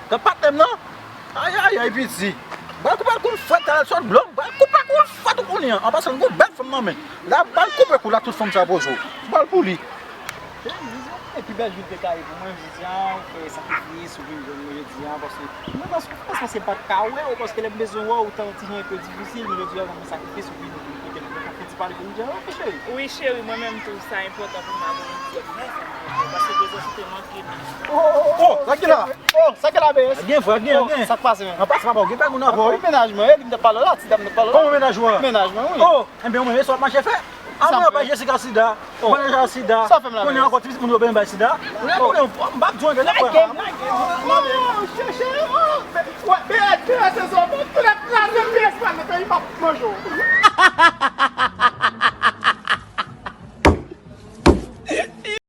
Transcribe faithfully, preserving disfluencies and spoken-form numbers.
Gad patnè m nan. Ayayay, piti. Bal koupe kou l fwèt, al sot blo. Bal koupe kou l fwèt ou konnen an. An pasan, gon bèl fanm nan men. La bal koupe kou la, tout fanm sa poze w. Bal pou li. Epi bèl jou te ka ye pou mwen, jodi a, ou fè sakrifis, ou vin jwenn mwen jodi a, paske mwen panse, mwen panse se pa t ka wè w, paske lè m bezwen wè w, tan ti jan enpe difisil, men jodi a, ou fè sakrifis, ou vin, ou vin kote m, ou fè ti pale pou m di, ok, cheri. Wi, cheri, mwen menm tou, sa enpòtan pou mwen, pou mwen di, mèsi, paske prezans ou te manke m. Oh, sa ki la? Oh, sa ki la, B S? Gen vre, gen, gen. Sa k pase, menm? An pase, papa, gen bèl moun avè w. Wi, mennaj mwen, e li m t ap pale la, ti dam m t ap pale la. Kòman mennaj ou a? Mennaj mwen, wi. Oh, enben, mwen, sa w ap mache fè? A mwen, pa Jessica sida. Ou mennaj a sida. Sa w fè m la, konnen ankò ti pitit moun yo benyen bay sida. Ou la konnen, m p ap di w anyen, non, frè. Oh, chèche, oh, wè, B S, B S, se zòt, tout lè la, se B S, pa nan peyi, m ap manje w.